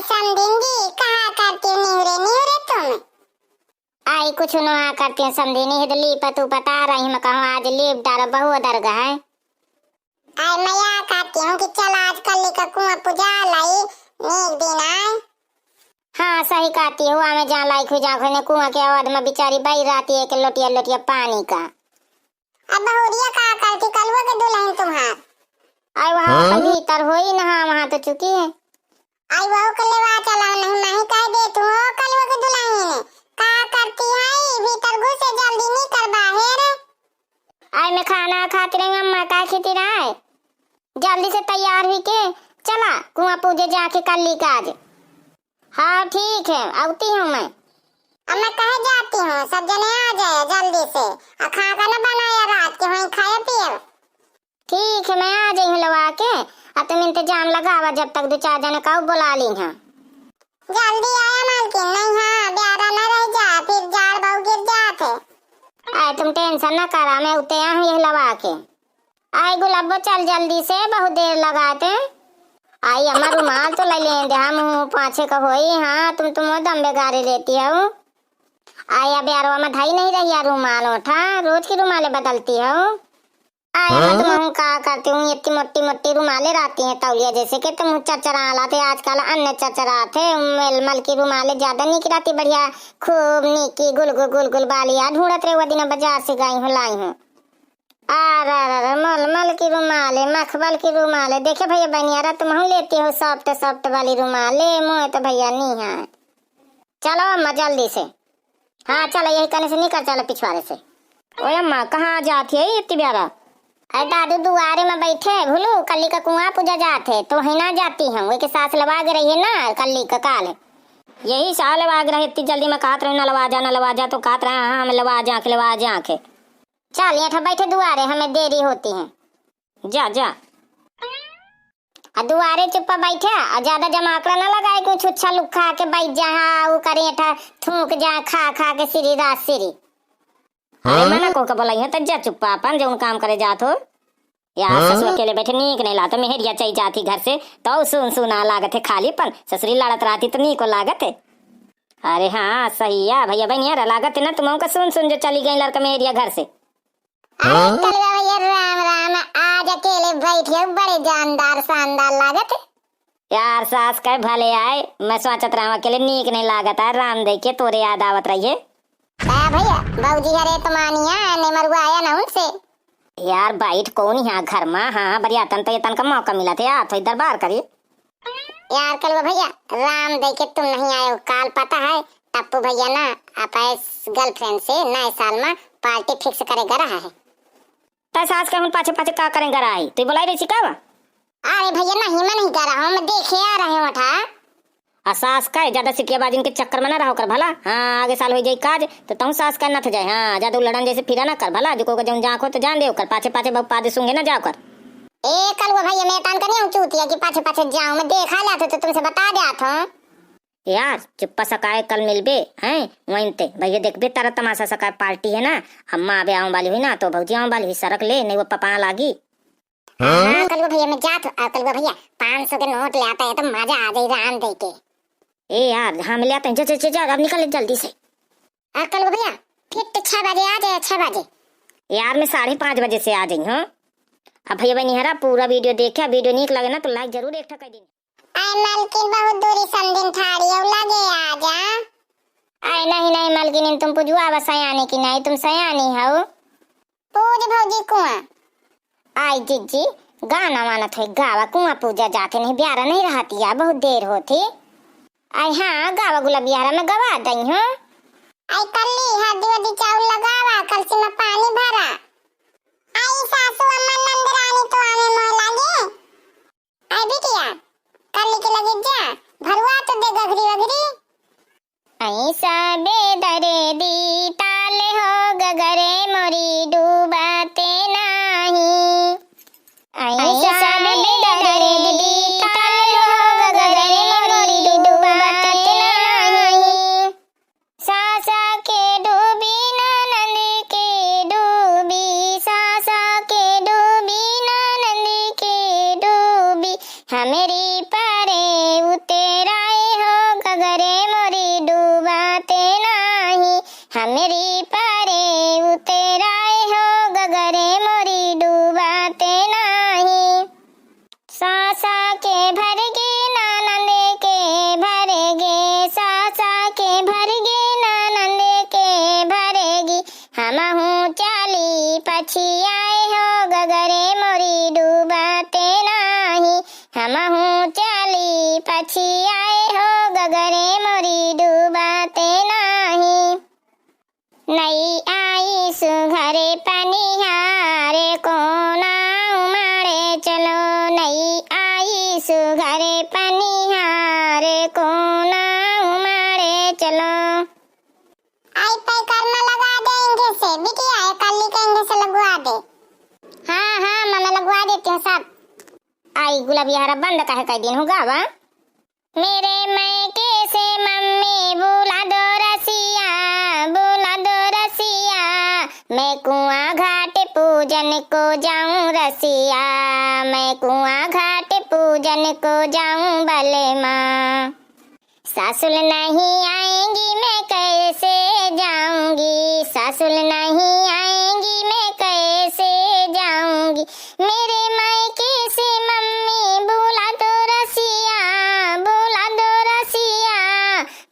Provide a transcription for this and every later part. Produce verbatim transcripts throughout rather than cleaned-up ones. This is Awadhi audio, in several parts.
समधिन जी, कहा करती हो निहुरे निहुरे तुम? आई कुछ नोहा करती हो समधिन, हित लीपत उपत आ रही, मैं कहूँ आज लीप डारो, बहु दरगाह है। आई मैं या कहती हूँ कि चल आज कल्ली का कुआँ पुजा लाई, नीक दिन आए। हाँ सही कहती हो, हमें जहाँ लाइक हुई जहाँ ने कुआँ के अवध में बिचारी बई रहती है कि लोटिया लोटिया पानी का। अब बहुरिया का करती कलुआ के दुल्हन तुम्हार? आई वहाँ हाँ? भीतर होई ना, हाँ, वहाँ तो चुकी है। आई वहू के लेवा चला, नहीं, नहीं कह दे तू, ओ कलुआ के दुल्हन, का करती है? भीतर घुसे, जल्दी निकर बाहर। आई मैं खाना खाती रही, अम्मा का खेती रहे? जल्दी से तैयार हुई के चला, कुआँ पूजे जाके कल्ली का आज। हाँ ठीक है, आवती हूँ मैं। अब मैं कहे जाती हूँ, सब जने आ जाए जल्दी से, आ खा का ना बनाया रात के, वहीं खाए पिए। ठीक है, मैं आ जाई हूँ लवा के, आ तुम इंतजाम लगावा, जब तक दो चार जने का बोला ली हैं। जल्दी आया मालकिन, नहीं हाँ, ब्यारा न रह जा, फिर जाड़ बहु गिर जात है। आए तुम टेंशन न करा, मैं उते आ हूँ यह लवा के। आई गुलाबो चल जल्दी से, बहुत देर लगाते। आई अम्मा रुमाल तो ले लें दे, हम हूँ पाछे का होई, हाँ तुम, तुम दम बेगारे लेती हो। आई अब यारवा में धाई नहीं रही यार रुमाल ओठा, रोज की रुमालें बदलती हो। आए हाँ? तुम हूँ का करती हूँ, इतनी मोटी मोटी रुमालें रहती हैं तौलिया जैसे कि तुम चरचरा लाते, आजकल अन्य चरचरा थे, मलमल की रुमालें ज्यादा नीक रहती, बढ़िया खूब नीकी गुलगुल गुलगुल बालिया ढूंढत रहे, वो दिन बाजार से गई हूँ लाई हूँ। अरे, अरे, अरे, मलमल की रुमालें, मखमल की रुमालें, देखे भैया बनियारा तुम हूँ लेती हो सॉफ्ट सॉफ्ट वाली रुमालें, मोए तो भैया नहीं है। चलो अम्मा जल्दी से। हाँ चलो, यही कने से निकल चलो पिछवारे से। ओए अम्मा, कहाँ जात है इतनी ब्यारा? अरे दादू दुआरे में बैठे, भुलू कल्ली का कुआँ पूजा जात है, तो वहीं ना जाती हम, वे के सास लवाग रही है ना कल्ली का काल है। यही साल लवाग रहे, इतनी जल्दी में कहत रहे ना लवा जा, ना लवा जा, तो कहत रहे हाँ हम लवा जा के, लवा जा के। चल यहाँ बैठे दुआरे, हमें देरी होती है। जा जा। आ दुआरे चुप्पा बैठा, आ ज्यादा जमाकड़ा ना लगाए, क्यों छुच्छा लुक्खा के बैठ जा, हाँ, ऊ करे एठा थूक जा, खा खा के सिरी रात सिरी। अरे हाँ? मना को के बोलाई है, त जा चुप्पा अपन जौन काम करे जात हो। यार हाँ? ससुर अकेले बैठे नीक नहीं लागत, मेहरिया चई जाती घर से, तो सुन सुना लागत है खालीपन, ससुरी लड़त रहती तो नीको लागत है। अरे हाँ, सही है भैया बहनिया, लागत है ना तुम का सुन सुन जो चली गई लड़का मेहरिया घर से। अरे हाँ? कलवा भैया राम राम, आज अकेले बैठे हो, बड़े जानदार शानदार लागत है। यार सास कहे भले आए, मैं सोचत रहा अकेले नीक नहीं लागत है, राम दे के तोरे याद आवत रही है। का भैया, बाबूजी हरे तो मानिया, ने मरुआ आया ना उनसे। यार बैठ कौन यहाँ घर में, हाँ, बरियातन तो ये तन का मौका मिला था यार, थोड़ी दरबार करी। यार कलवा भैया, राम दे के तुम नहीं आए हो, काल पता है, टप्पू भैया ना, अपने गर्लफ्रेंड से नए साल में पार्टी फिक्स करे गा रहा है। तै सास के हम पाछे पाछे का करें गा रहा है, तू बोलाई रही का बा? अरे भैया नहीं, मैं नहीं गा रहा हूँ, मैं देखे आ रहे हूँ उठा। आ सास का ज्यादा सिटिया बाजिन के चक्कर में ना रहो कर भला। हाँ, आगे साल हो जाई काज, तो तहूँ सास का नथ जाए। हाँ, ज्यादा उलड़न जैसे फिरा ना कर भला, जो को जौन जाँख हो तो जान दे ओकर, पाछे पाछे बहु पादे सूंघे ना जाओ कर। ए कलुआ भैया, मैं तान कनिया हूँ चूतिया कि पाछे पाछे जाऊँ, मैं देखा जात हो तो तुमसे बता जात हूँ। यार चुप्पा सकाए कल मिलबे हैं, वहीं ते भैया देखबे तारा तमाशा सकाए पार्टी है ना, अम्मा आबे आऊँ वाली हुई ना तो भौजी आऊँ वाली हुई, सरक ले नहीं वो पपा लागी। हाँ? हाँ, कलुआ भैया, मैं जात हूँ। आ, कलुआ भैया, पाँच सौ के नोट ले आता है तो मजा आ जाए राम दे के। ए यार, हाँ, मैं ले आता हूँ। जा, जा, जा, जा, अब निकल जल्दी से। आ, कलुआ भैया, फिर तो छह बजे आ जाए, छह बजे। यार, मैं साढ़े पाँच बजे से आ जाई हूँ। अब भैया बहनी हरा पूरा वीडियो देखे, वीडियो नीक लगे ना तो लाइक जरूर एक ठा कर दीजिए। आए मलकिन, बहुत दूरी समधिन ठाड़ी हो, लगे आ जा। आए नहीं, नहीं मलकिन, तुम पुजुआ बस सयानी की नहीं, तुम सयानी हो। पूज भौजी कुआं। आई जिज्जी, गाना वाना थे गावा, कुआं पूजा जाते नहीं, ब्यारा नहीं रहती है, बहुत देर होती। आई हाँ, गावा गुलाबियारा में गवा दई हूँ। आई कल्ली हरदी वरदी चाउर लगावा, कलसी में पानी भरा। आई सासू अम्मा नंद रानी तो आवे मोह लागे। आई बिटिया, कल्ली के लगे जा, भरुआ तो दे गघरी वघरी। ऐसा बेदर्दी ताल हो गगरे मोरी डूबते नाही। ऐसा बेदर्दी ताल हो गगरे मोरी डूबते नाही। सासा के डूबी ननद के डूबी, सासा के डूबी ननद के डूबी, हमरी परे उतराए छियाए हो गगरे मोरी डूबते नाही। नई आई सुघरे पनिहारे कोना उमाड़े चलो। नई आई सुघरे पनिहारे कोना उमाड़े चलो। आई पैकर में लगा दे इंगे से, बिटिया, ये कल्ली के इंगे से लगवा दे। हाँ, हाँ, मैं लगवा देती हूँ सब। आई गुलाबिया हरा बंद काहे कई दिन हो गावा? मेरे मैके से मम्मी बुला दो रसिया, बुला दो रसिया, मैं कुआं घाट पूजन को जाऊं रसिया, मैं कुआं घाट पूजन को जाऊं बलमा। सासुल नहीं आएंगी मैं कैसे जाऊंगी, सासुल नहीं आएंगी मैं कैसे जाऊंगी। मेरे मायके से मम्मी बुला दो रसिया, बुला दो रसिया।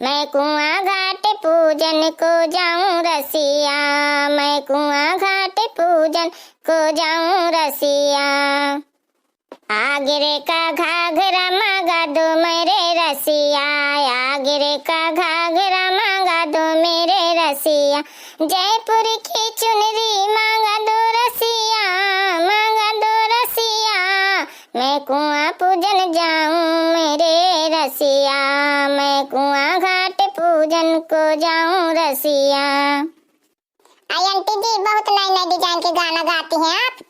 मैं कुआं घाट पूजन को जाऊं रसिया, मैं कुआं घाट पूजन को जाऊं रसिया। आगरे का घाघरा मांगा दो मेरे रसिया, आगरे का घाघरा मांगा दो मेरे रसिया। जयपुर की चुनरी मांगा दो रसिया, मांगा दो रसिया। मैं कुआं पूजन जाऊं मेरे रसिया, मैं कुआं घाट पूजन को जाऊं रसिया। आई आंटी जी, बहुत नए नए डिजाइन के गाना गाती हैं आप।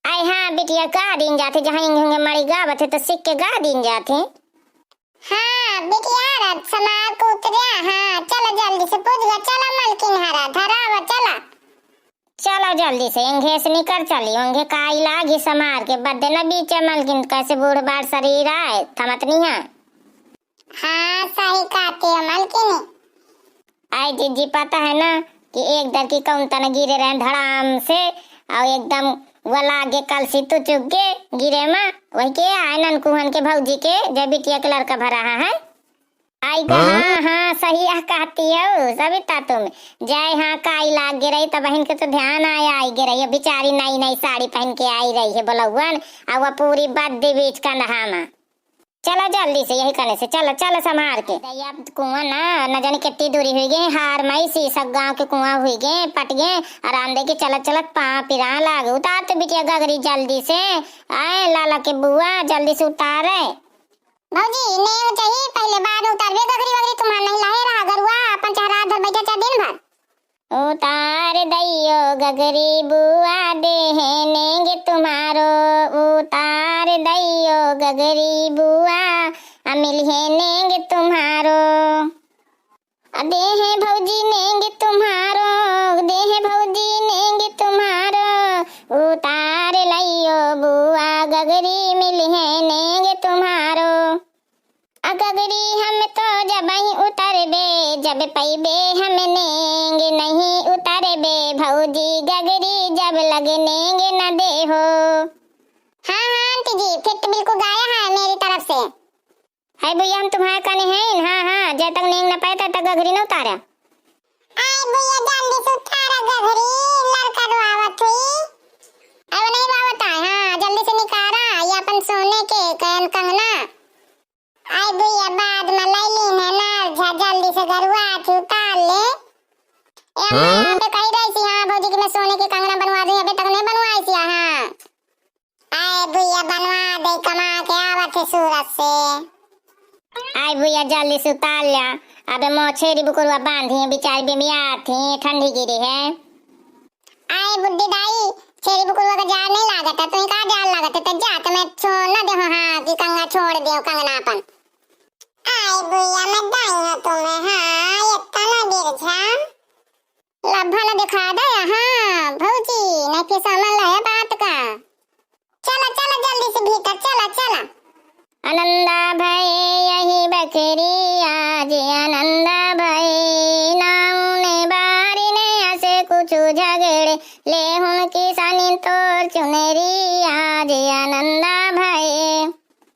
आई हाँ बिटिया, गा दीन जाथे, जहाँ इंगे इंगे मड़ी गावत है तो सीख के गा दीन जाथे। हाँ बिटिया, रात समार को उतरिया। हाँ चलो जल्दी से पूज गया, चलो मलकिन हरा धरावा चला। चलो जल्दी से इंगे से निकर चली, इंगे काई लागी समार के बदे न बीचे मलकिन, कैसे बूढ़ बाढ़ शरीर आए थमत नहीं है। हाँ सही कहती हो मलकिनी। आई जीजी, पता है ना कि एक दर की कौन तना गिरे रहे धड़ाम से, और एकदम वो लागे कलसी तुचुक के गिरे माँ, वही के आए ननकुहन के भौजी के जय बिटिया के लड़का भरा है। आई गा, हाँ? हाँ, हाँ, सही यह कहती हो सविता तुम। जय हाँ, काई लाग गे रही तब बहन के तो ध्यान आया आई गे रही है, बेचारी नई नई साड़ी पहन के आई रही है बोलौवन, और वह पूरी बद्दी बीच का नहामा। चला जल्दी से, यही कने से, चला, चला संभार के। दैया कुआं ना, न जाने कितनी दूरी हुई गए, हार मई सी सब गाँव के कुआं हुई गए, पट गए, आराम दे के चलत चलत पाँव पिरान लाग। उतार तो बिटिया गगरी जल्दी से, आए लाला के बुआ, जल्दी से उतारे। भौजी, नेव चाही, पहले बाद में उतारबे गगरी वगरी, तुम्हार नहीं लाहे रहा गरुआ, अपन चेहरा धर बैठा चार दिन भर। उतार दइयो गगरी बुआ, देहे नेंग तुम्हारो। उतार दइयो गगरी बुआ, आ मिलिहे नेंग तुम्हारो। आ देहे भौजी नेंग तुम्हारो, देहे भौजी नेंग तुम्हारो। उतार लइयो बुआ गगरी, मिलिहे नेंग तुम्हारो। आ गगरी हम तो जबही उतरबे, जब पइबे हम नेंग, नहीं उतरबे भौजी गगरी, जब लगे नेंग न देहो। हाँ, हाँ, आंटी जी, फिर तो बिल्कुल गाया है मेरी तरफ से। है भैया, हम तुम्हारे कने हैं, हाँ, हाँ, जब तक नेंग न पाए, तब तक गगरी न उतारा। आए भैया, जल्दी से उतारा गगरी, लड़का रोआवत हुई। अब नहीं बावत आए, हाँ, जल्दी से निकारा, ये अपन सोने के कन कंगना। आई भैया, बाद में लैली ने नार झा, जल्दी से गरुआ थी उतार ले। ए अम्मा, हाँ? यहाँ पे कही रही थी, हाँ भौजी की मैं सोने की कंगना बनवा दूँ, अबे तक नहीं बनवाई थी, हाँ। आए भैया, बनवा दे, कमा के आवत है सूरत से। आई भैया, जल्दी से उतार लिया, अबे मोछेरी बुकुरवा बांधी है, बेचारी बेमिया थी, ठंडी गिरी है। आए बुड्ढी दाई, छेरी बुकुरवा का जार नहीं लागत है, तुही का जार लागत है, तो जा, तो मैं छोड़ ना दे, हाँ, कि कंगा छोड़ दे, कंगना अपन। आए बुइया, मैं दाई हूँ तुम्हें, हाँ, ये तना बिरझा। लभन दिखा दे, हाँ, भौजी, नहीं फिर समझ ले बात का। चला, चला, जल्दी से भीतर, चला, चला। आनंदा भये यही बखरी आज, आनंदा भये नाऊ ने बारी ने ऐसे कुछ झगड़े, ले हुन की सानी तोर चुनरी आज, आनंदा भये।